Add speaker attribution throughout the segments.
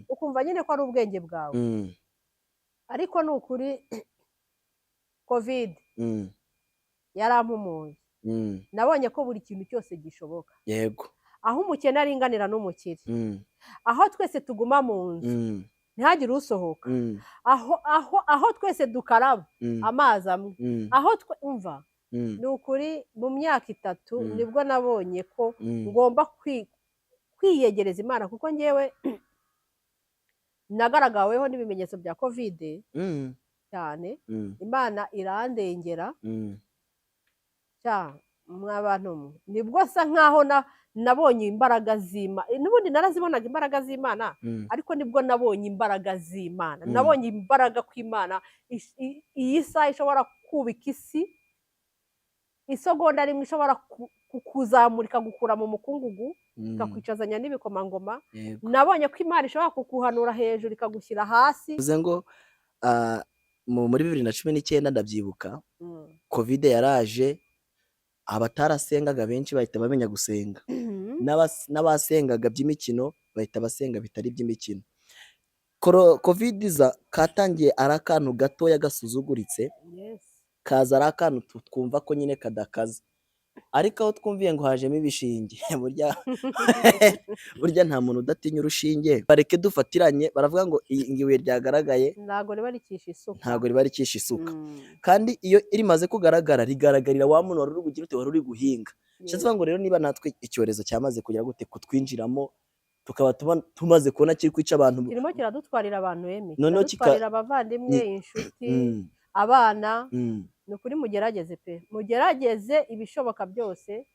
Speaker 1: Ukumva nyine ko ari ubwenge bwawe. Ariko ni ukuri, COVID yarampumuye. Nabonye ko buri kintu cyose gishoboka, aho umukene aringanira n'umukire, aho twese tuguma mu nzu, ntihagire usohoka, aho twese dukaraba amazi amwe, aho twe umva. Ni ukuri, mu myaka 3 nibwo nabonye ko ngomba kwiyegereza Imana, kuko ngewe nagaragaweho n'ibimenyetso bya COVID cyane. Imana irandengera. Cya mwabantu mwe, nibwo sa nkaho nabonye imbaraga z'Imana. N'ubundi narazibonaga imbaraga z'Imana, ariko nibwo nabonye imbaraga z'Imana. Nabonye imbaraga ko Imana iyi saha ishobora kubika isi, isegonda rimwe ishobora kukuzamura, ikagukura mu mukungugu, ikakwicazanya n'ibikomangoma. Nabonye ko Imana ishobora kukuhanura hejuru, ikagushyira hasi.
Speaker 2: Bivuze ngo muri 2019, ndabyibuka, COVID yaraje, abatarasengaga benshi bahita bamenya gusenga, n'abasengaga by'imikino bahita basenga bitari iby'imikino. COVID iza katangiye ari akantu gatoya gasuzuguritse, kaza ari akantu twumva ko nyine kadakaze, ariko aho twumviye ngo hajemo ibishinge, burya burya nta muntu udatinya urushinge. Bareke dufatiranye, baravuga ngo ibuye ryagaragaye
Speaker 1: ntabwo riba rikishe isuka.
Speaker 2: Ntabwo riba rikishe isuka. Kandi iyo rimaze kugaragara, rigaragarira wa muntu wari uri kugira ute, wari uri guhinga. Bishatse kuvuga ngo rero niba natwe icyorezo cyamaze kugira gute, kutwinjiramo, tukaba tumaze kubona kiri kwica abantu,
Speaker 1: Kirimo kiradutwarira abantu emi,
Speaker 2: Noneho
Speaker 1: kiradutwarira abavandimwe, inshuti, abana. Ni ukuri, mugerageze pe, mugerageze ibishoboka byose,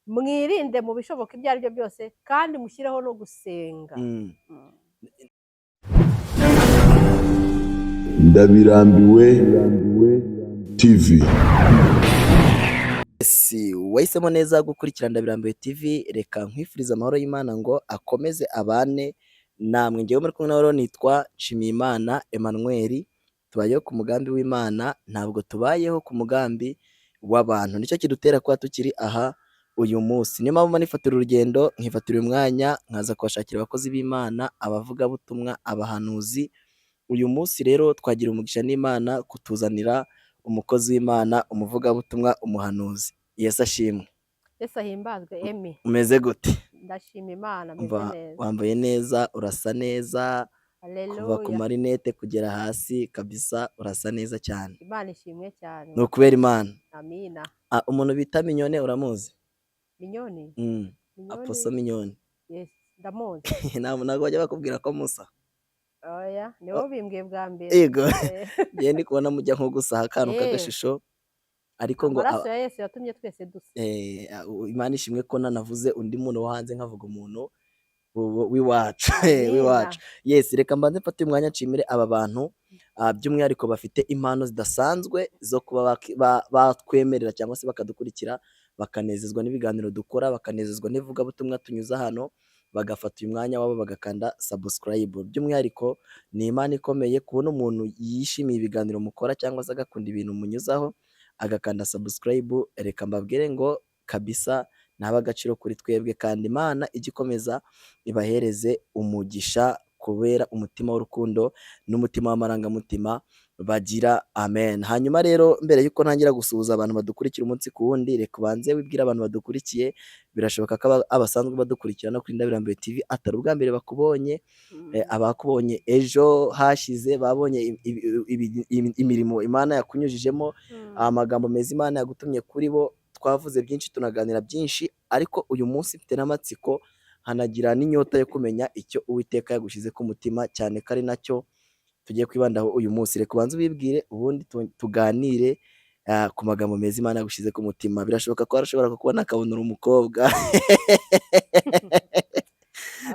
Speaker 1: mwirinde mu bishoboka ibyo ari byo byose, kandi mushyireho no gusenga.
Speaker 3: Ndabirambiwe TV.
Speaker 2: Si wahisemo neza gukurikira Ndabirambiwe TV. Reka nkwifurize amahoro y'Imana ngo akomeze abane namwe. Ngewe muri kumwe nawe rero nitwa Nshimiyimana Emmanuel. Tubayeho ku mugambi w'Imana, ntabwo tubayeho ku mugambi w'abantu. Nicyo kidutera kuba tukiri aha uyu munsi. Niyo mpamvu nifatira urugendo, nkifatira uyu mwanya, nkaza kubashakira abakozi b'Imana, abavugabutumwa, abahanuzi. Uyu munsi rero twagira umugisha n'Imana kutuzanira umukozi w'Imana, umuvugabutumwa, umuhanuzi. Yesu ashimwe.
Speaker 1: Yesu ahimbazwe, emi.
Speaker 2: Umeze gute?
Speaker 1: Ndashima Imana, meze
Speaker 2: Umva,
Speaker 1: neza.
Speaker 2: wambaye neza, urasa neza, kuva ku
Speaker 1: Haleluya.
Speaker 2: marinete kugera hasi kabisa, urasa neza cyane.
Speaker 1: Imana ishimwe cyane.
Speaker 2: Ni ukubera Imana.
Speaker 1: Amina.
Speaker 2: Ah, umuntu bita Mignone uramuzi?
Speaker 1: Mignone? Mignone?
Speaker 2: Apostle Mignone.
Speaker 1: Yes, ndamuzi.
Speaker 2: Ntabwo bajya bakubwira ko musa?
Speaker 1: Oya, ni wowe ubimbwiye bwa mbere.
Speaker 2: Yego. Njyewe ndi kubona mujya nko gusaha akantu k'agashusho, ariko ngo
Speaker 1: Amaraso ya Yesu yatumye twese dusa.
Speaker 2: Imana ishimwe ko nanavuze undi muntu wo hanze, nkavuga umuntu w'iwacu.
Speaker 1: Amina.
Speaker 2: W'iwacu. Yes, reka mbanze mfate uyu mwanya nshimire aba bantu, by'umwihariko bafite impano zidasanzwe zo kuba batwemerera cyangwa se bakadukurikira, bakanezezwa n'ibiganiro dukora, bakanezezwa n'ivugabutumwa tunyuza hano, bagafata uyu mwanya wabo bagakanda subscribe. By'umwihariko ni Imana ikomeye kubona umuntu yishimiye ibiganiro mukora cyangwa se agakunda ibintu munyuzaho, agakanda subscribe. Reka mbabwire ngo kabisa ni agaciro kuri twebwe, kandi Imana ijye ikomeza ibahereze umugisha kubera umutima w'urukundo n'umutima w'amarangamutima bagira. Amen. Hanyuma rero, mbere y'uko ntangira gusuhuza abantu badukurikira umunsi ku wundi, reka ubanze wibwire abantu badukurikiye. Birashoboka ko abasanzwe badukurikira no kuri Ndabirambiwe TV atari ubwa mbere bakubonye. Abakubonye ejo hashize babonye imirimo Imana yakunyujijemo, amagambo meza Imana yagutumye kuri bo. Twavuze byinshi, tunaganira byinshi, ariko uyu munsi mfite n'amatsiko, nkanagira n'inyota yo kumenya icyo Uwiteka yagushyize ku mutima, cyane ko ari nacyo tugiye kwibandaho uyu munsi. Reka ubanze ubibwire, ubundi tuganire ku magambo meza Imana yagushyize ku mutima. Birashoboka ko arashobora kukubona akabona uri umukobwa.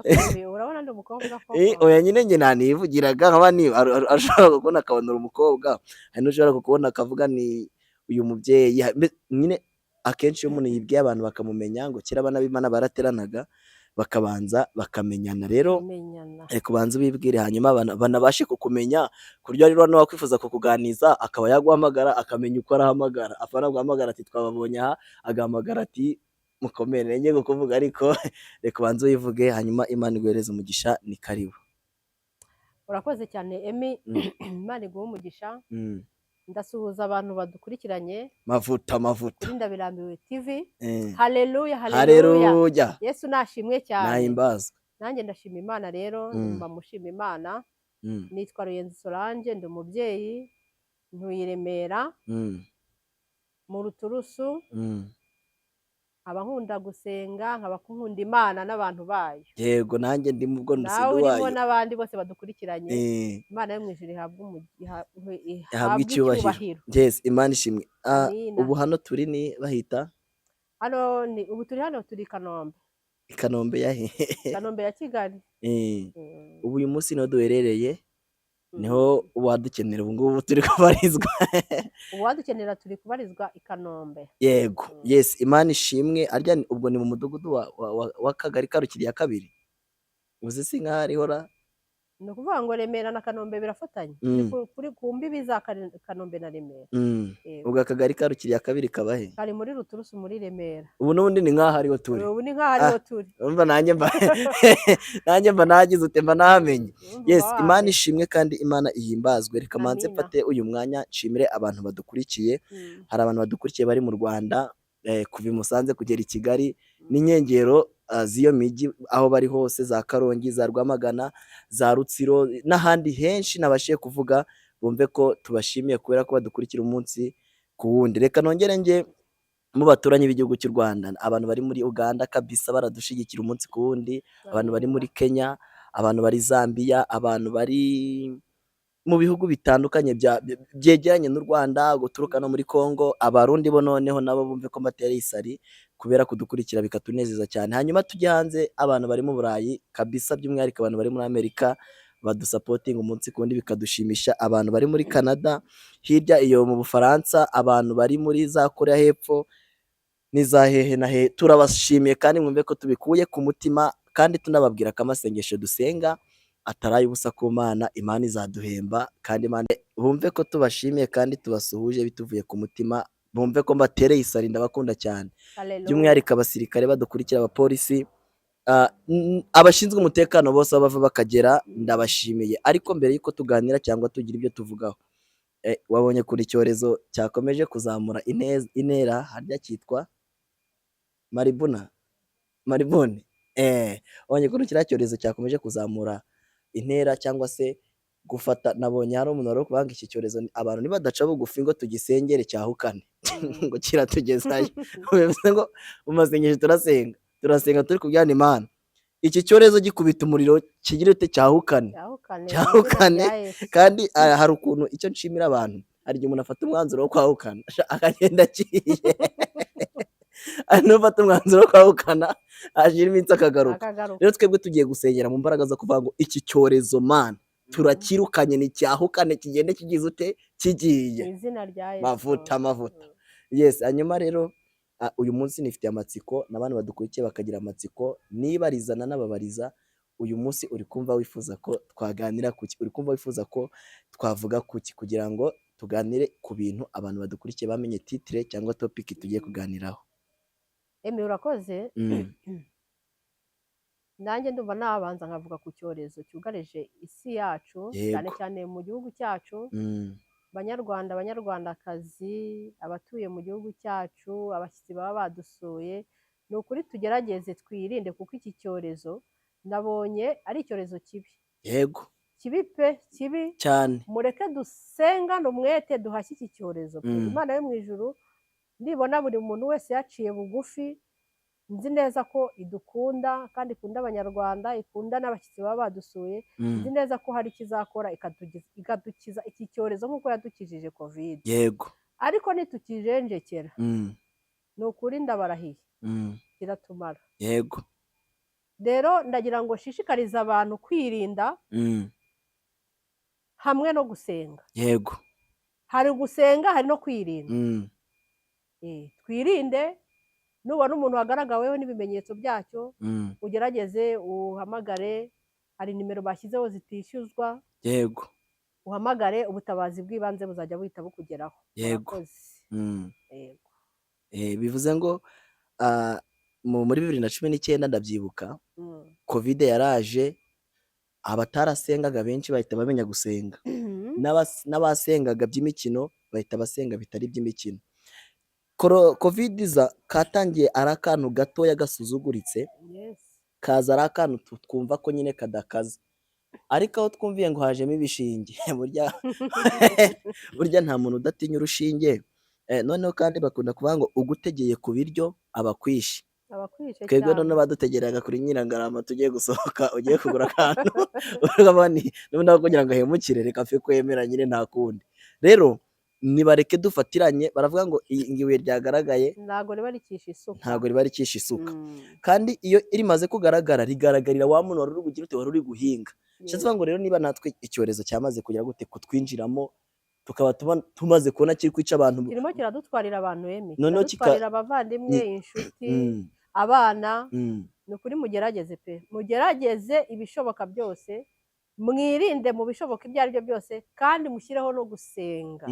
Speaker 1: Ariko urabona ndi umukobwa koko?
Speaker 2: Oya nyine, njye nanivugiraga nkaba ni ashobora kukubona akabona uri umukobwa. Hari n'ushobora kukubona akavuga ni uyu mubyeyi. Nyine akenshi iyo umuntu yibwiye abantu bakamumenya, ngo kera abana b'Imana barateranaga, bakabanza bakamenyana. Rero
Speaker 1: Kumenyana.
Speaker 2: reka ubanze ubibwire, hanyuma banabashe kukumenya, ku buryo rero n'uwakwifuza kukuganiza akaba yaguhamagara, akamenya uko arahamagara, apana guhamagara ati "Twababonye aha", agahamagara ati "Mukomere". Ngiye kukuvuga, ariko reka ubanze uyivuge, hanyuma Imana iguhereze umugisha. Ni karibu.
Speaker 1: Urakoze cyane, Emi. Imana iguhe umugisha. Ndasuhuza abantu badukurikiranye
Speaker 2: Mavuta, mavuta.
Speaker 1: kuri Ndabirambiwe TV. Haleluya, haleluya!
Speaker 2: Haleluya!
Speaker 1: Yesu nashimwe cyane.
Speaker 2: Nahimbazwe.
Speaker 1: Nanjye ndashima Imana rero. Mba mushima Imana. Nitwa Ruyenzi Solange, ndi umubyeyi, ntuye i Remera mu Ruturusu. Nkaba nkunda gusenga, nkaba nkunda Imana n'abantu bayo.
Speaker 2: Yego, nanjye ndi mu bwo.
Speaker 1: Nawe
Speaker 2: Ndusi
Speaker 1: urimo
Speaker 2: wayo.
Speaker 1: n'abandi bose badukurikiranye. Imana yo mu ijuru
Speaker 2: ihabwe
Speaker 1: ihabwe
Speaker 2: icyubahiro.
Speaker 1: icyubahiro.
Speaker 2: Yes, Imana ishimwe.
Speaker 1: Amina.
Speaker 2: Ubu hano turi ni bahita?
Speaker 1: Hano ni, ubu turi hano, turi i Kanombe.
Speaker 2: I Kanombe yahe?
Speaker 1: Kanombe ya Kigali.
Speaker 2: Ubu uyu munsi niho duherereye, niho wadukenera ubu ngubu turi kubarizwa.
Speaker 1: Ubu wadukenera, turi kubarizwa i Kanombe.
Speaker 2: Yego. Yes, Imana ishimwe. Arya ubwo ni mu mudugudu w'akagari ka Rukiri ya kabiri, uzi si nkaho ariho ra?
Speaker 1: Ni ukuvuga ngo Remera na Kanombe birafatanye. Turi ku mbibi za Kanombe na Remera. Yego.
Speaker 2: Ubwo akagari ka Rukiri ya kabiri kaba he?
Speaker 1: Kari muri Ruturusu, muri Remera.
Speaker 2: Ubu n'ubundi ni nkaho ariho turi.
Speaker 1: Ubu ni nkaho ariho turi.
Speaker 2: Urumva nanjye mba nagize ute, mba nahamenye.
Speaker 1: Urumva
Speaker 2: Yes.
Speaker 1: uba
Speaker 2: Imana
Speaker 1: wahamenye.
Speaker 2: ishimwe kandi Imana ihimbazwe. Reka manze
Speaker 1: Amina.
Speaker 2: mfate uyu mwanya nshimire abantu badukurikiye. Hari abantu badukurikiye bari mu Rwanda, kuva i Musanze kugera i Kigali n'inkengero z'iyo mijyi, aho bari hose, za Karongi, za Rwamagana, za Rutsiro n'ahandi henshi nabashije kuvuga, bumve ko tubashimiye kubera ko badukurikira umunsi ku wundi. Reka nongere njye mu baturanyi b'igihugu cy'u Rwanda, abantu bari muri Uganda kabisa baradushigikira umunsi ku wundi, abantu bari muri Kenya, abantu bari Zambia, abantu bari mu bihugu bitandukanye byegeranye n'u Rwanda, guturuka no muri Congo, Abarundi bo noneho nabo bumve ko mbatera isari kubera kudukurikira, bikatunezeza cyane. Hanyuma tujye hanze, abantu bari mu Burayi kabisa, by'umwihariko abantu bari muri Amerika badusapotinga umunsi ku wundi, bikadushimisha, abantu bari muri Canada, hirya iyo mu Bufaransa, abantu bari muri za Korea hepfo n'iza hehe na hehe, turabashimiye kandi mwumve ko tubikuye ku mutima, kandi tunababwira ko amasengesho dusenga atari ay'ubusa ku Mana, Imana izaduhemba. Kandi Imana bumve ko tubashimiye kandi tubasuhuje bituvuye ku mutima, bumve ko mbatereye isari, ndabakunda cyane.
Speaker 1: Haleluya.
Speaker 2: By'umwihariko abasirikare badukurikira, abapolisi, abashinzwe umutekano bose aho bava bakagera, ndabashimiye. Ariko mbere y'uko tuganira cyangwa tugira ibyo tuvugaho, wabonye kure icyorezo cyakomeje kuzamura intera, harya cyitwa maribuna, maribuni, wabonye ukuntu kiriya cyorezo cyakomeje kuzamura intera cyangwa se gufata? Nabonye hari umuntu wari uri kuvuga ngo iki cyorezo abantu nibadaca bugufi ngo tugisengere cyahukane, ngo kiratugezayo. Bivuze ngo mu masengesho turasenga, turasenga turi kubyana Imana, iki cyorezo gikubita umuriro kigira ute? Cyahukane.
Speaker 1: Cyahukane mu izina
Speaker 2: Cyahukane.
Speaker 1: rya Yesu.
Speaker 2: Kandi hari ukuntu icyo nshimira abantu, hari igihe umuntu afata umwanzuro wo kwahukana akagenda agiye, hari n'ufata umwanzuro wo kwahukana hashira iminsi akagaruka.
Speaker 1: Akagaruka.
Speaker 2: Rero twebwe tugiye gusengera mu mbaraga zo kuvuga ngo iki cyorezo, Mana, turakirukanye, nticyahukane, kigende kigize ute? Kigiye.
Speaker 1: Mu izina rya Yesu.
Speaker 2: Mavuta, mavuta. Yes. Hanyuma rero uyu munsi nifitiye amatsiko, n'abantu badukurikiye bakagira amatsiko, nibarizana n'ababariza. Uyu munsi uri kumva wifuza ko twaganira kuki? Uri kumva wifuza ko twavuga kuki, kugira ngo tuganire ku bintu abantu badukurikiye bamenye titre cyangwa topic tugiye kuganiraho?
Speaker 1: Emi, urakoze. Nanjye ndumva nabanza nkavuga ku cyorezo cyugarije isi yacu, cyane cyane mu gihugu cyacu. Banyarwanda, Banyarwandakazi, abatuye mu gihugu cyacu, abashyitsi baba badusuye, ni ukuri tugerageze twirinde, kuko iki cyorezo nabonye ari icyorezo kibi. Kibi pe, kibi.
Speaker 2: Cyane.
Speaker 1: Mureke dusengane umwete, duhashye iki cyorezo pe. Imana yo mu ijuru nibona buri muntu wese yaciye bugufi, nzi neza ko idukunda kandi ikunda Abanyarwanda, ikunda n'abashyitsi baba badusuye. Nzi neza ko hari ikizakora ikadukiza iki cyorezo nk'uko yadukijije COVID. Ariko nitukijenjekera, ni ukuri ndabarahiye, kiratumara. Rero ndagira ngo nshishikarize abantu kwirinda hamwe no gusenga. Hari gusenga, hari no kwirinda. Twirinde. Nubona umuntu wagaragaweho n'ibimenyetso byacyo, ugerageze uhamagare, hari nimero bashyizeho zitishyuzwa. Uhamagare, ubutabazi bw'ibanze buzajya buhita bukugeraho. Murakoze. Yego.
Speaker 2: Bivuze ngo muri 2019 ndabyibuka, COVID yaraje. Abatarasengaga benshi bahita bamenya gusenga, n'abasengaga by'imikino bahita basenga bitari iby'imikino. Covid iza katangiye ari akantu gatoya gasuzuguritse, kaza ari akantu twumva ko nyine kadakaze, ariko aho twumviye ngo hajemo ibishinge, burya nta muntu udatinya urushinge. Noneho kandi bakunda kuvuga ngo ugutegeye ku biryo aba akwishe.
Speaker 1: Abakwishe
Speaker 2: Twebwe
Speaker 1: cyane.
Speaker 2: Noneho badutegeraga kuri Nyirangarama, tugiye gusohoka, ugiye kugura akantu, urabona n'ubundi aho kugira ngo ahemukire, reka apfe kwemera nyine, nta kundi. Rero nibareke dufatiranye, baravuga ngo ibuye ryagaragaye
Speaker 1: ntabwo riba rikishe isuka.
Speaker 2: Ntabwo riba rikishe isuka. Kandi iyo rimaze kugaragara, rigaragarira wa muntu wari uri kugira ute, wari uri guhinga. Bishatse kuvuga ngo rero niba natwe icyorezo cyamaze kugira gute, kutwinjiramo, tukaba tumaze kubona kiri kwica abantu,
Speaker 1: Kirimo kiradutwarira abantu, Emi.
Speaker 2: Noneho
Speaker 1: Kiradutwarira abavandimwe, inshuti, abana. Ni ukuri mugerageze pe, mugerageze ibishoboka byose, mwirinde mu bishoboka ibyo ari byo byose, kandi mushyireho no gusenga.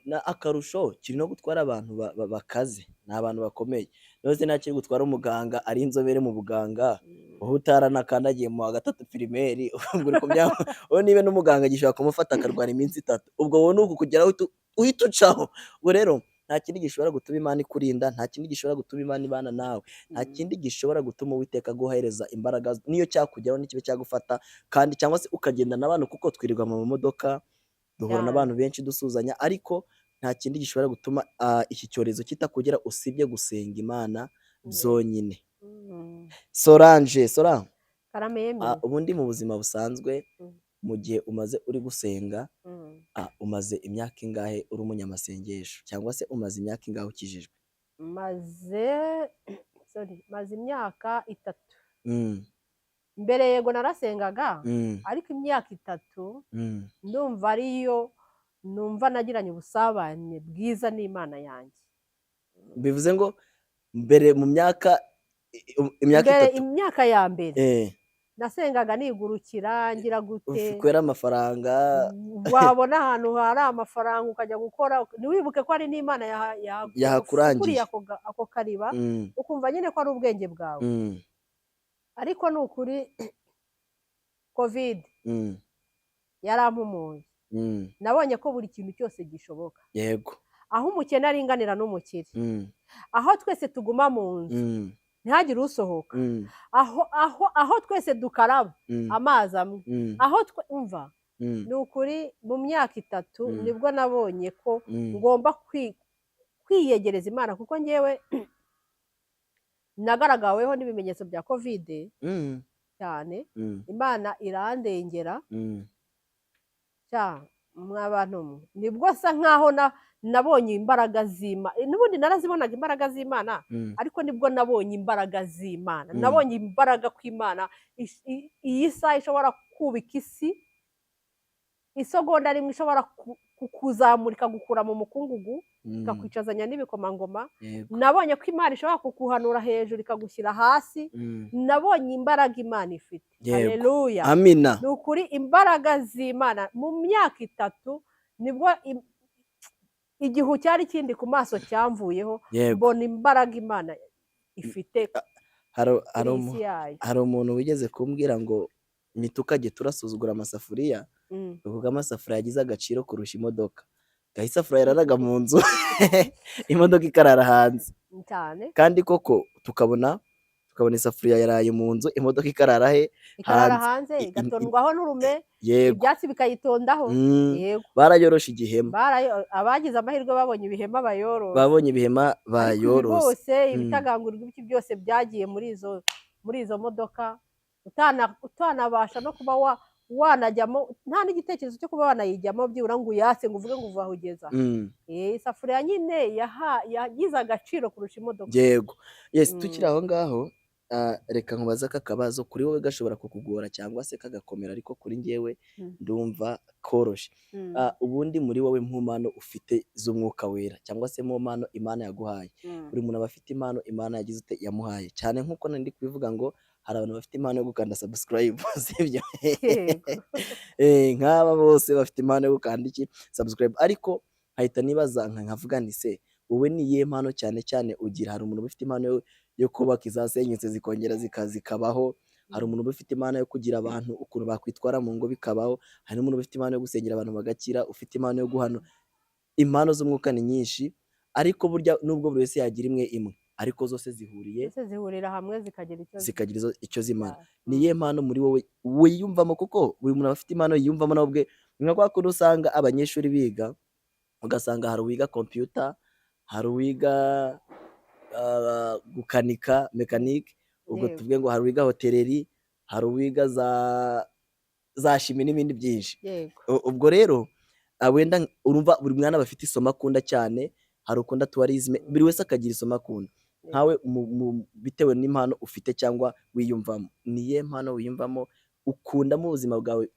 Speaker 2: Na akarusho kiri no gutwara abantu bakaze, ni abantu bakomeye. None se nta kiri gutwara umuganga ari inzobere mu buganga, wowe utaranakandagiye mu wa gatatu primaire, ubwo uri wowe niba n'umuganga gishobora kumufata akarwara iminsi 3, ubwo wowe ni ukukugeraho uhita ucaho. Ubwo rero nta kindi gishobora gutuma Imana ikurinda, nta kindi gishobora gutuma Imana ibana nawe, nta kindi gishobora gutuma Uwiteka aguhereza imbaraga, niyo cyakugeraho ntikibe cyagufata, kandi cyangwa se ukagenda n'abantu, kuko twirirwa mu modoka, duhura n'abantu benshi dusuhuzanya, ariko nta kindi gishobora gutuma iki cyorezo kitakugera usibye gusenga Imana byonyine. Solange, Sola,
Speaker 1: Karame, Emi.
Speaker 2: Ubundi mu buzima busanzwe, mu gihe umaze uri gusenga, umaze imyaka ingahe uri umunyamasengesho, cyangwa se umaze imyaka ingahe ukijijwe?
Speaker 1: Maze, sorry, maze imyaka 3. Mbere yego narasengaga, ariko imyaka 3 ndumva ariyo numva nagiranye ubusabane bwiza n'Imana yanjye.
Speaker 2: Bivuze ngo mbere mu myaka imyaka
Speaker 1: Mbere
Speaker 2: 3,
Speaker 1: imyaka ya mbere nasengaga nigurukira, ngira gute,
Speaker 2: kwera amafaranga,
Speaker 1: wabona ahantu hari amafaranga ukajya gukora, ntiwibuke ko ari n'Imana
Speaker 2: Yahakurangiye.
Speaker 1: yagufukuriye ako kariba, ukumva nyine ko ari ubwenge bwawe. Ariko ni ukuri Covid yarampumuye. Nabonye ko buri kintu cyose gishoboka, aho umukene aringanira n'umukire, aho twese tuguma mu nzu, ntihagire usohoka, aho twese dukaraba amazi amwe, aho twe umva, ni ukuri mu myaka 3 nibwo nabonye ko ngomba kwiyegereza Imana, kuko ngewe nagaragaweho n'ibimenyetso bya Covid cyane, Imana irandengera. Cya mwa bantu mwe, nibwo sa nkaho nabonye imbaraga z'Imana. N'ubundi narazibonaga imbaraga z'Imana, ariko nibwo nabonye imbaraga z'Imana. Nabonye imbaraga ku Imana iyi saha ishobora kubika isi, isegonda rimwe ishobora kukuzamura ikagukura mu mukungugu, ikakwicazanya n'ibikomangoma. Nabonye ko Imana ishobora kukuhanura hejuru ikagushyira hasi. Nabonye imbaraga Imana ifite. Haleluya.
Speaker 2: Amina.
Speaker 1: Ni ukuri imbaraga z'Imana mu myaka 3 nibwo igihu cyari kindi ku maso cyamvuyeho, mbona imbaraga Imana ifite kuri iyi si yayo.
Speaker 2: Hari umuntu wigeze kumbwira ngo ntitukajye turasuzugura amasafuriya, kuko amasafuriya yagize agaciro kurusha imodoka. Gaho isafuriya yararaga mu nzu, imodoka ikarara hanze.
Speaker 1: Cyane.
Speaker 2: Kandi koko tukabona isafuriya yaraye mu nzu, imodoka ikarara he?
Speaker 1: Ikarara
Speaker 2: Hanze.
Speaker 1: hanze, igatondwaho n'urume, ibyatsi bikayitondaho. Yego.
Speaker 2: Barayoroshe igihema.
Speaker 1: Abagize amahirwe babonye ibihema bayorose.
Speaker 2: Babonye ibihema
Speaker 1: Ariko ibi
Speaker 2: bayorose.
Speaker 1: bose, ibitagangurirwa, ibiki byose byagiye muri izo modoka, utanabasha no kuba wanajyamo, nta n'igitekerezo cyo kuba wanayijyamo byibura ngo uyatse, ngo uvuge ngo uva aho ugeza. Isafuriya nyine yagize agaciro kurusha imodoka.
Speaker 2: Yego. Yes, tukiri aho ngaho, reka nkubaze aka kabazo, kuri wowe gashobora kukugora cyangwa se kagakomera, ariko kuri njyewe ndumva koroshe. Ubundi muri wowe mu mpano ufite z'umwuka wera, cyangwa se mu mpano Imana yaguhaye, buri muntu aba afite impano Imana yagize ute, yamuhaye, cyane nk'uko nari ndi kubivuga ngo hari abantu bafite impano yo gukanda subscribe, sibyo?
Speaker 1: Yego.
Speaker 2: Nk'aba bose bafite impano yo gukanda iki, subscribe, ariko nkahita nibaza nkavuga nti se wowe ni iyihe mpano cyane cyane ugira? Hari umuntu ufite impano yo kubaka izasenyutse zikongera zikabaho, Hari umuntu uba ufite impano yo kugira abantu ukuntu bakwitwara mu ngo bikabaho, hari n'umuntu uba ufite impano yo gusengera abantu bagakira, ufite impano yo guhana. Impano z'umwuka ni nyinshi, ariko burya nubwo buri wese yagira imwe imwe, ariko zose zihuriye,
Speaker 1: zose zihurira hamwe zikagira icyo
Speaker 2: zikagira icyo zimara.
Speaker 1: zibyara.
Speaker 2: Ni iyihe mpano muri wowe wiyumvamo? Kuko buri muntu aba afite impano yiyumvamo nawe ubwe. Ni nka kwa kundi usanga abanyeshuri biga, ugasanga hari uwiga computer, hari uwiga gukanika, mécanique, ubwo tuvuge ngo hari uwiga hôtellerie, hari uwiga za chimie n'ibindi byinshi. Ubwo rero wenda urumva buri mwana aba afite isomo akunda cyane, hari ukunda tourisme, buri wese akagira isomo akunda. Nkawe bitewe n'impano ufite cyangwa wiyumvamo, ni iyihe mpano wiyumvamo ukunda mu buzima bwawe,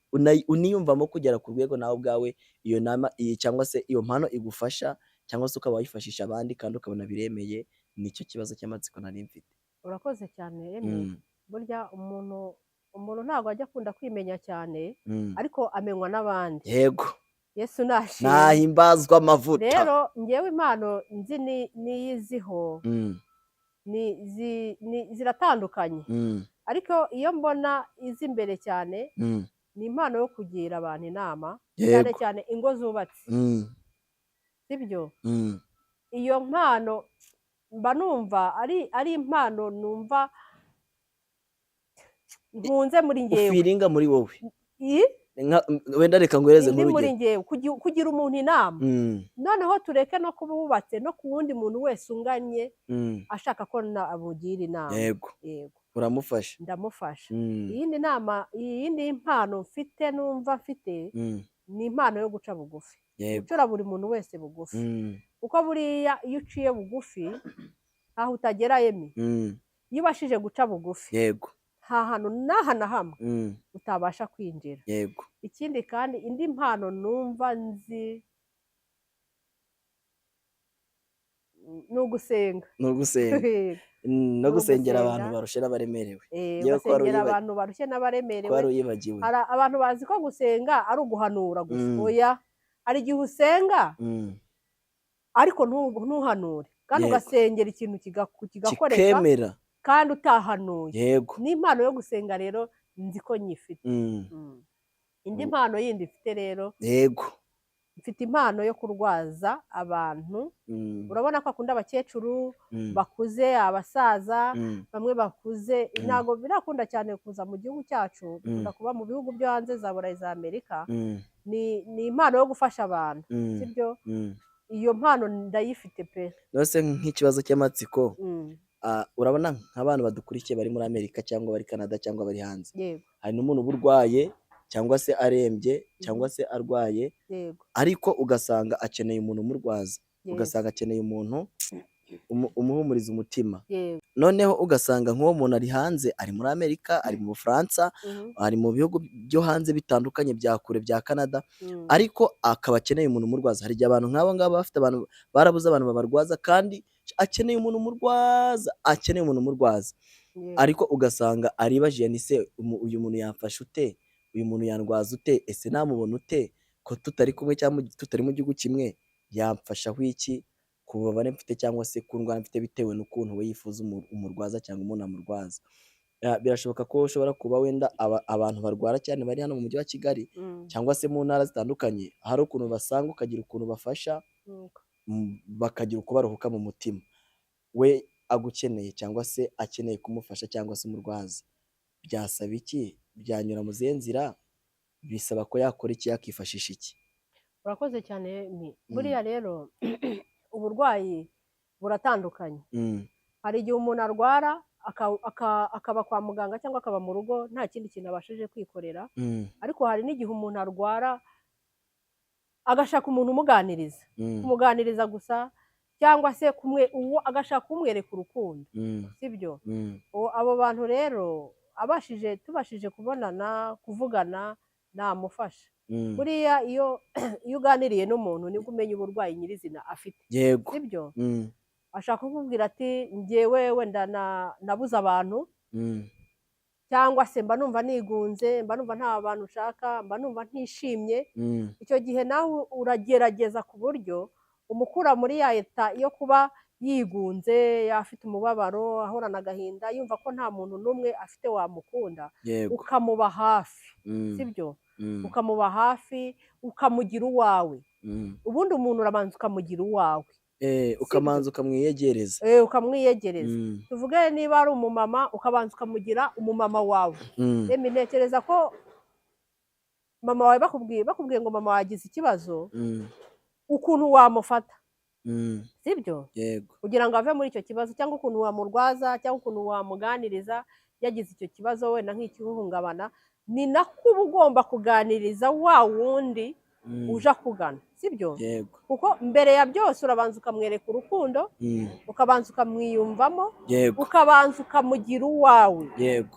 Speaker 2: uniyumvamo kugera ku rwego nawe ubwawe iyo nama iyi cyangwa se iyo mpano igufasha, cyangwa se ukaba wayifashisha abandi kandi ukabona biremeye? Nicyo kibazo cy'amatsiko nari mfite.
Speaker 1: Urakoze cyane, Emmy. Burya umuntu ntabwo ajya akunda kwimenya cyane, ariko amenywa n'abandi. Yesu nashimwe.
Speaker 2: Nahimbazwa amavuta.
Speaker 1: Rero ngewe impano nzi niyiziho ziratandukanye, ariko iyo mbona iz'imbere cyane ni impano yo kugira abantu inama, cyane cyane ingo zubatse, sibyo? Iyo mpano mba numva ari impano numva nkunze muri ngewe.
Speaker 2: Ufeelinga muri wowe. Wenda reka nguhereze
Speaker 1: Indi muri
Speaker 2: nk'urugero.
Speaker 1: ngewe kugira umuntu inama. Noneho tureke no kuba wubatse, no ku wundi muntu wese unganye ashaka ko namugira inama. Yego.
Speaker 2: Uramufasha.
Speaker 1: Ndamufasha. Iyindi nama, iyindi mpano mfite, numva mfite, ni impano yo guca bugufi, gucura buri muntu wese bugufi, kuko buriya iyo uciye bugufi ntaho utagera, Emmy. Iyo ubashije guca bugufi, nta hantu n'aha na hamwe utabasha kwinjira. Ikindi kandi, indi mpano numva nzi ni ugusenga.
Speaker 2: Ni ugusenga. No
Speaker 1: Ni
Speaker 2: gusengera abantu
Speaker 1: ugusenga.
Speaker 2: barushe n'abaremerewe. Yewe, ko wari
Speaker 1: Ugasengera abantu barushye
Speaker 2: ko
Speaker 1: n'abaremerewe.
Speaker 2: wari uyibagiwe.
Speaker 1: Hari abantu bazi ko gusenga ari uguhanura gusa. Oya, hari igihe usenga ariko ntuhanure, kandi ugasengera ikintu kigakoreka
Speaker 2: kikemera
Speaker 1: kandi utahanuye. N'impano yo gusenga rero nzi ko nyifite. Indi mpano yindi mfite rero, mfite impano yo kurwaza abantu. Urabona ko akunda abakecuru bakuze, abasaza, bamwe bakuze. Ntabwo birakunda cyane kuza mu gihugu cyacu, bikunda kuba mu bihugu byo hanze, za Burayi, za Amerika. Ni impano yo gufasha abantu, sibyo? Iyo mpano ndayifite pe.
Speaker 2: Nose nk'ikibazo cy'amatsiko, urabona nk'abantu badukurikiye bari muri Amerika cyangwa bari Canada cyangwa bari hanze, hari n'umuntu uba urwaye cyangwa se arembye cyangwa se arwaye, ariko ugasanga akeneye umuntu umurwaza, ugasanga akeneye umuntu umuhumuriza umutima. Noneho ugasanga nk'uwo muntu ari hanze, ari muri Amerika, ari mu Bufaransa, ari mu bihugu byo hanze bitandukanye bya kure bya Canada, ariko akaba akeneye umuntu umurwaza. Hari igihe abantu nk'abo ngabo bafite abantu barabuze abantu babarwaza, kandi akeneye umuntu umurwaza, akeneye umuntu umurwaza, ariko ugasanga aribajije ni se uyu muntu yamfasha ute? Uyu muntu yandwaza ute? Ese namubona ute ko tutari kumwe cyangwa tutari mu gihugu kimwe? Yamfashaho iki ku bubabare mfite cyangwa se ku ndwara mfite, bitewe n'ukuntu we yifuza umurwaza cyangwa umuntu amurwaza? Birashoboka ko ushobora kuba wenda abantu barwara cyane bari hano mu mujyi wa Kigali cyangwa se mu ntara zitandukanye, hari ukuntu basanga ukagira ukuntu bafasha, bakagira uko baruhuka mu mutima. We agukeneye cyangwa se akeneye kumufasha cyangwa se umurwaza, byasaba iki? Byanyura mu zihe nzira? Bisaba ko yakora iki? Yakifashisha iki?
Speaker 1: Urakoze cyane. Buriya rero uburwayi buratandukanye. Hari igihe umuntu arwara akaba kwa muganga cyangwa akaba mu rugo, nta kindi kintu abashije kwikorera, ariko hari n'igihe umuntu arwara agashaka umuntu umuganiriza, kumuganiriza gusa, cyangwa se kumwe uwo agashaka kumwereka urukundo, sibyo? Abo bantu rero abashije, tubashije kubonana, kuvugana, namufasha. Buriya iyo uganiriye n'umuntu nibwo umenya uburwayi nyirizina afite, sibyo? Ashaka kukubwira ati njyewe wenda nabuze abantu, cyangwa se mba numva nigunze, mba numva nta bantu nshaka, mba numva ntishimye. Icyo gihe nawe uragerageza ku buryo umukura muri ya état yo kuba Yigunze, afite umubabaro, ahorana agahinda, yumva ko nta muntu n'umwe afite wamukunda, ukamuba hafi, sibyo? Ukamuba hafi, ukamugira uwawe. Ubundi umuntu urabanza ukamugira uwawe.
Speaker 2: Ukamanza ukamwiyegereza.
Speaker 1: Ukamwiyegereza. Tuvuge niba ari umumama, ukabanza ukamugira umumama wawe. Emi, ntekereza ko mama wawe bakubwiye ngo mama wagize ikibazo, ukuntu wamufata, sibyo?
Speaker 2: Yego.
Speaker 1: Kugira ngo ave muri icyo kibazo, cyangwa ukuntu wamurwaza, cyangwa ukuntu wamuganiriza yagize icyo kibazo wenda nk'icy'ihungabana, ni nako uba ugomba kuganiriza wa wundi uje akugana, sibyo?
Speaker 2: Yego.
Speaker 1: Kuko mbere ya byose urabanza ukamwereka urukundo, ukabanza ukamwiyumvamo, ukabanza ukamugira uwawe.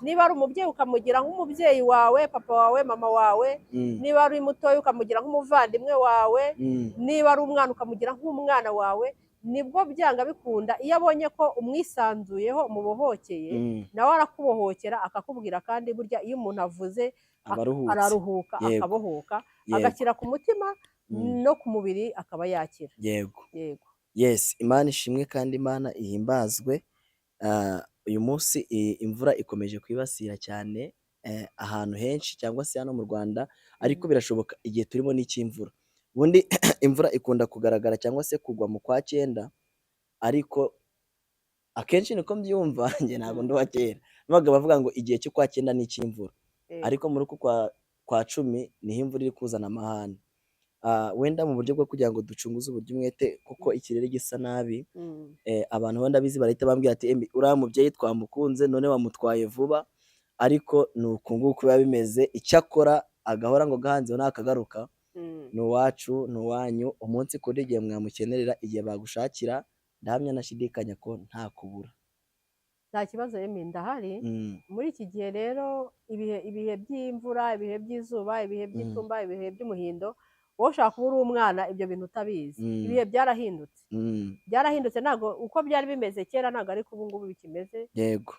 Speaker 1: Niba ari umubyeyi, ukamugira nk'umubyeyi wawe, papa wawe, mama wawe. Niba ari mutoya, ukamugira nk'umuvandimwe wawe. Niba ari umwana, ukamugira nk'umwana wawe. Nibwo byanga bikunda, iyo abonye ko umwisanzuyeho, umubohokeye, nawe arakubohokera, akakubwira. Kandi burya iyo umuntu avuze
Speaker 2: aba aruhutse.
Speaker 1: Araruhuka, akabohoka, agakira ku mutima no ku mubiri akaba yakira. Yego.
Speaker 2: Yes, Imana ishimwe kandi Imana ihimbazwe. Uyu munsi imvura ikomeje kwibasira cyane ahantu henshi cyangwa se hano mu Rwanda, ariko birashoboka igihe turimo n'icy'imvura. Ubundi imvura ikunda kugaragara cyangwa se kugwa mu kwa cyenda, ariko akenshi niko mbyumva, njye ntabwo ndi uwa kera. Babaga bavuga ngo igihe cy'ukwa cyenda ni icy'imvura, ariko muri uku kwa 10 niho imvura iri kuzana amahane. Wenda mu buryo bwo kugira ngo ducunguze uburyo umwete, kuko ikirere gisa nabi, abantu wenda bizi barahita bambwira ati: "Emmy, uriya mubyeyi twamukunze none wamutwaye vuba." Ariko ni uku nguku biba bimeze. Icyakora agahora ngo gahanzeho ntakagaruka. Ni uwacu, ni uwanyu, umunsi kuri igihe mwamukenerera, igihe bagushakira, ndahamya nashidikanya ko nta kubura.
Speaker 1: Nta kibazo Emmy, ndahari. Muri iki gihe rero, ibihe by'imvura, ibihe by'izuba, ibihe by'itumba, ibihe by'umuhindo, wowe ushobora kuba uri umwana ibyo bintu utabizi. Ibihe byarahindutse. Byarahindutse, ntabwo uko byari bimeze kera ntabwo ariko ubu ngubu bikimeze.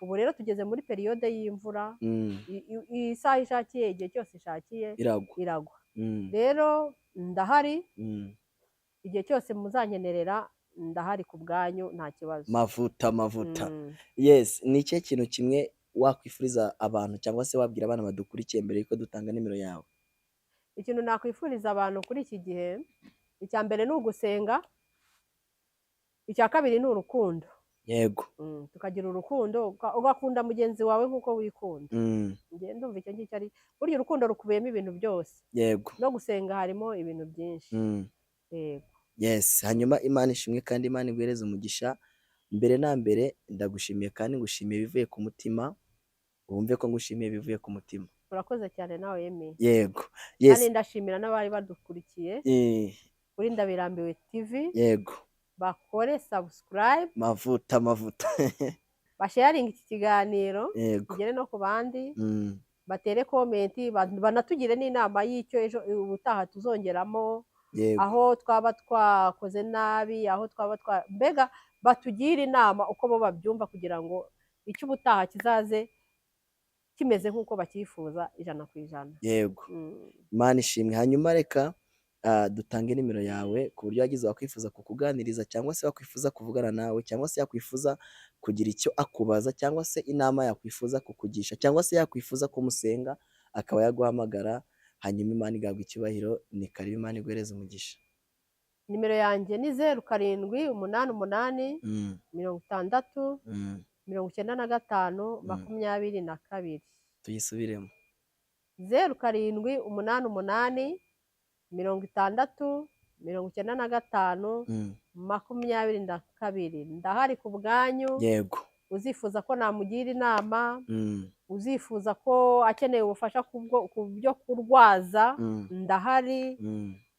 Speaker 1: Ubu rero tugeze muri période y'imvura. Isaha ishakiye, igihe cyose ishakiye
Speaker 2: iragwa.
Speaker 1: Iragwa. Rero ndahari, igihe cyose muzankenerera ndahari ku bwanyu, nta kibazo.
Speaker 2: Mavuta, mavuta. Yes, ni ikihe kintu kimwe wakwifuriza abantu cyangwa se wabwira abana badukurikiye mbere yuko dutanga nimero yawe?
Speaker 1: Ikintu nakwifuriza abantu kuri iki gihe, icya mbere ni ugusenga, icya kabiri ni urukundo. Tukagira urukundo, ugakunda mugenzi wawe nk'uko wikunda. Njye ndumva icyo ngicyo ari burya urukundo rukubiyemo ibintu byose. No gusenga harimo ibintu byinshi. Yego.
Speaker 2: Yes, hanyuma Imana ishimwe kandi Imana iguhereze umugisha. Mbere na mbere ndagushimiye kandi ngushimiye bivuye ku mutima, wumve ko ngushimiye bivuye ku mutima.
Speaker 1: Urakoze cyane nawe Emmy.
Speaker 2: Yego. Yes.
Speaker 1: Kandi ndashimira n'abari badukurikiye kuri Ndabirambiwe TV. Bakore subscribe.
Speaker 2: Mavuta, mavuta.
Speaker 1: Basharinga iki kiganiro kigere no ku bandi, batere comment, banatugire n'inama y'icyo ejo ubutaha tuzongeramo, aho twaba twakoze nabi, aho twaba twa mbega batugire inama uko bo babyumva, kugira ngo icyo ubutaha kizaze kimeze nk'uko bacyifuza 100%.
Speaker 2: Imana ishimwe. Hanyuma reka dutange nimero yawe ku buryo wagize wakwifuza kukuganiriza, cyangwa se wakwifuza kuvugana nawe, cyangwa se yakwifuza kugira icyo akubaza, cyangwa se inama yakwifuza kukugisha, cyangwa se yakwifuza kumusenga, akaba yaguhamagara, hanyuma Imana igahabwa icyubahiro. Ni karibu, Imana iguhereze umugisha.
Speaker 1: Nimero yanjye ni 0788 60 95 22.
Speaker 2: Tuyisubiremo.
Speaker 1: 0788 60 95 22. Ndahari ku bwanyu. Uzifuza ko namugira inama, uzifuza ko akeneye ubufasha ku byo kurwaza, ndahari.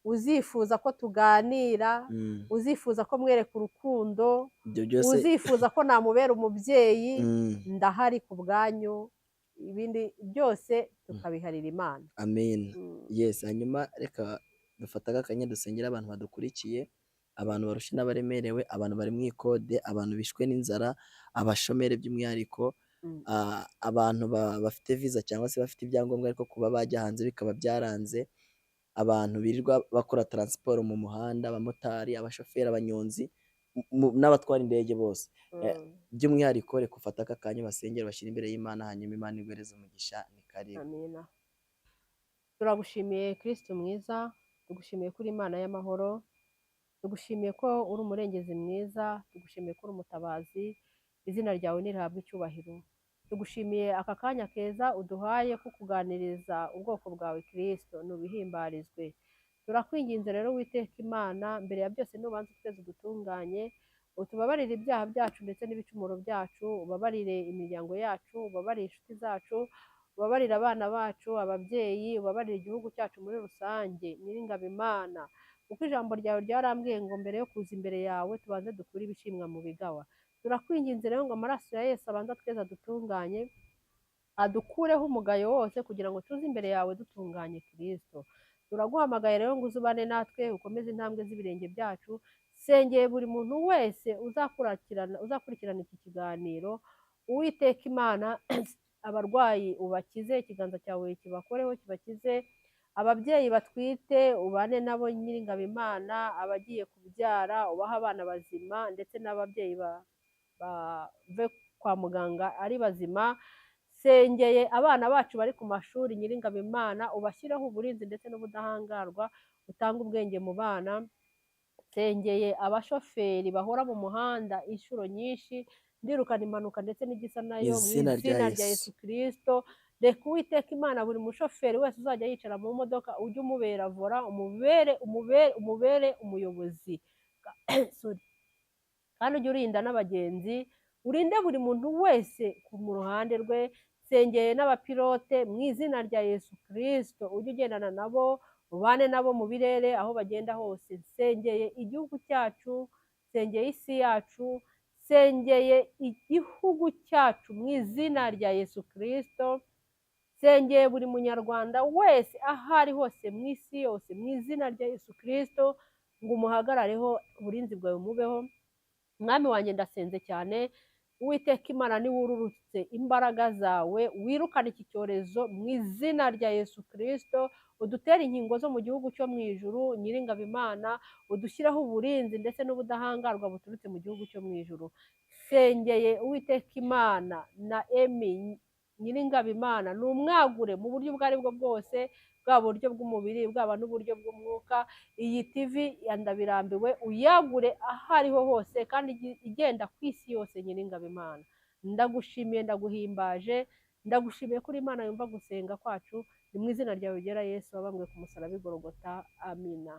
Speaker 1: Uzifuza ko tuganira, uzifuza ko mwereka urukundo,
Speaker 2: ibyo byose,
Speaker 1: uzifuza ko namubera umubyeyi, ndahari ku bwanyu. Ibindi byose tukabiharira Imana.
Speaker 2: Amen. Yes, hanyuma reka dufate aka kanya dusengera abantu badukurikiye, abantu barushe n'abaremerewe, abantu bari mu ikode, abantu bishwe n'inzara, abashomeri by'umwihariko, abantu bafite visa cyangwa se bafite ibyangombwa ariko kuba bajya hanze bikaba byaranze, abantu birirwa bakora transport mu muhanda, abamotari, abashoferi, abanyonzi, n'abatwara indege bose. By'umwihariko reka ufate aka kanya basengere, bashyire imbere y'Imana, hanyuma Imana iguhereze umugisha. Ni karibu.
Speaker 1: Amina. Turagushimiye Kristo mwiza, tugushimiye ko uri Imana y'amahoro, tugushimiye ko uri umurengezi mwiza, tugushimiye ko uri umutabazi, izina ryawe nirihabwe icyubahiro. Tugushimiye aka kanya keza uduhaye ko kuganiriza ubwoko bwawe Kristo, nubihimbarizwe. Turakwinginze rero Uwiteka Imana, mbere ya byose nubanze twese udutunganye, utubabarire ibyaha byacu ndetse n'ibicumuro byacu, ubabarire imiryango yacu, ubabarire inshuti zacu, ubabarire abana bacu, ababyeyi, ubabarire igihugu cyacu muri rusange. Nyiringabo Imana, kuko ijambo ryawe ryarambwiye ngo mbere yo kuza imbere yawe tubanze dukure ibishimwa mu bigawa. Turakwinginze rero ngo amaraso ya Yesu abanze atweze adutunganye, adukureho umugayo wose kugira ngo tuze imbere yawe dutunganye Kristo. Turaguhamagaye rero ngo uze ubane natwe, ukomeze intambwe z'ibirenge byacu. Sengeye buri muntu wese uzakurikirana iki kiganiro. Uwiteka Imana, abarwayi ubakize, ikiganza cyawe kibakoreho kibakize, ababyeyi batwite ubane nabo Nyiringabo Imana, abagiye kubyara ubahe abana bazima, ndetse n'ababyeyi bave kwa muganga ari bazima. Sengeye abana bacu bari ku mashuri Nyiringabo Imana, ubashyireho uburinzi ndetse n'ubudahangarwa, utange ubwenge mu bana. Sengeye abashoferi bahora mu muhanda inshuro nyinshi, ndirukana impanuka ndetse n'igisa nayo mu
Speaker 2: Izina rya
Speaker 1: izina rya
Speaker 2: Yesu.
Speaker 1: Yesu Kristo. Reka Uwiteka Imana buri mushoferi wese uzajya yicara mu modoka ujye umubera volant, umubere umubere umubere umuyobozi. Sorry. Kandi ujye urinda n'abagenzi, urinde buri muntu wese mu ruhande rwe. Sengeye n'abapilote mu izina rya Yesu Kristo, ujye ugendana nabo, ubane nabo mu birere aho bagenda hose. Nsengeye igihugu cyacu, nsengeye isi yacu, nsengeye igihugu cyacu mu izina rya Yesu Kristo. Nsengeye buri munyarwanda wese aho ari hose mu isi yose mu izina rya Yesu Kristo, ngo umuhagarareho, uburinzi bwawe mubeho. Mwami wanjye ndasenze cyane, Uwiteka Imana niwururutse imbaraga zawe, wirukane iki cyorezo mu izina rya Yesu Kristo, udutere inkingo zo mu gihugu cyo mu ijuru. Nyiringabo Imana, udushyireho uburinzi ndetse n'ubudahangarwa buturutse mu gihugu cyo mu ijuru. Sengeye Uwiteka Imana na Emi Nyiringabo Imana, ni umwagure mu buryo ubwo ari bwo bwose, bwaba uburyo bw'umubiri, bwaba n'uburyo bw'umwuka. Iyi TV ya Ndabirambiwe uyagure aho ariho hose, kandi igenda ku isi yose. Nyiringabo Imana, ndagushimiye, ndaguhimbaje, ndagushimiye ko uri Imana yumva gusenga kwacu. Ni mu izina ryawe ryera Yesu wabambwe ku musaraba i Golgotha. Amina.